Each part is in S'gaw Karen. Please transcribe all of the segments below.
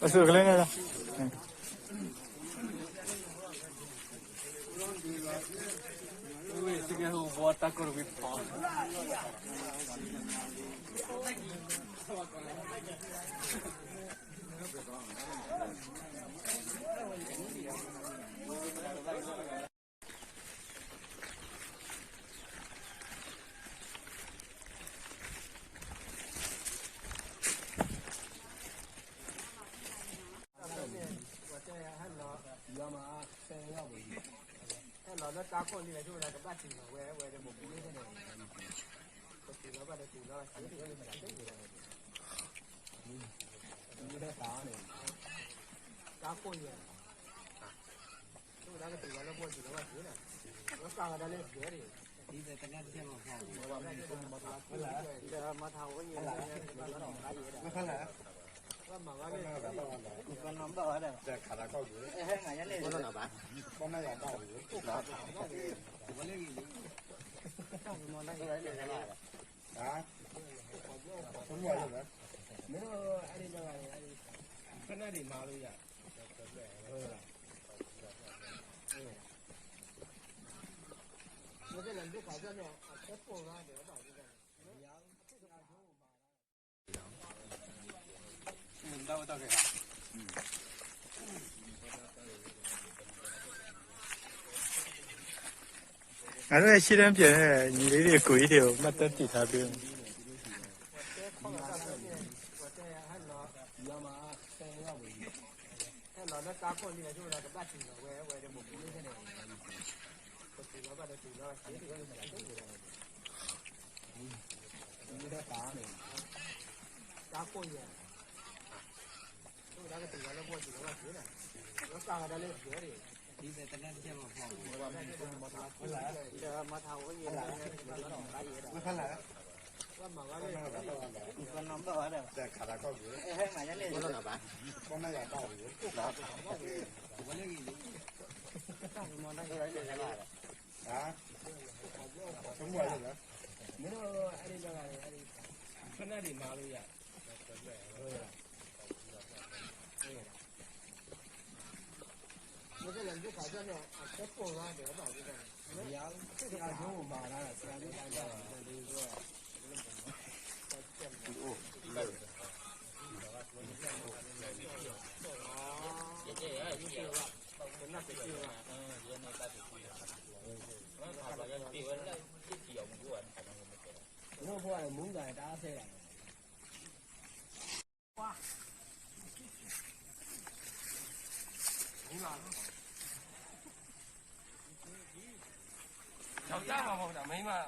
အဆူၣ်ကလဲၣ်န့ၣ်လီၤ. ငါတို့ ရှေ့တန်းပြန် ညီလေးတွေကိုကြီးတွေကို မှတ်တမ်းတင်ထားပေးဦး။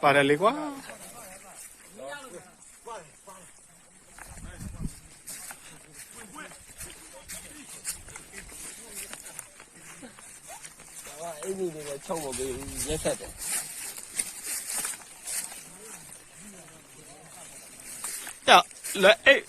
ပာ်တၢ်လံကွၢ်. လၢအဲၣ်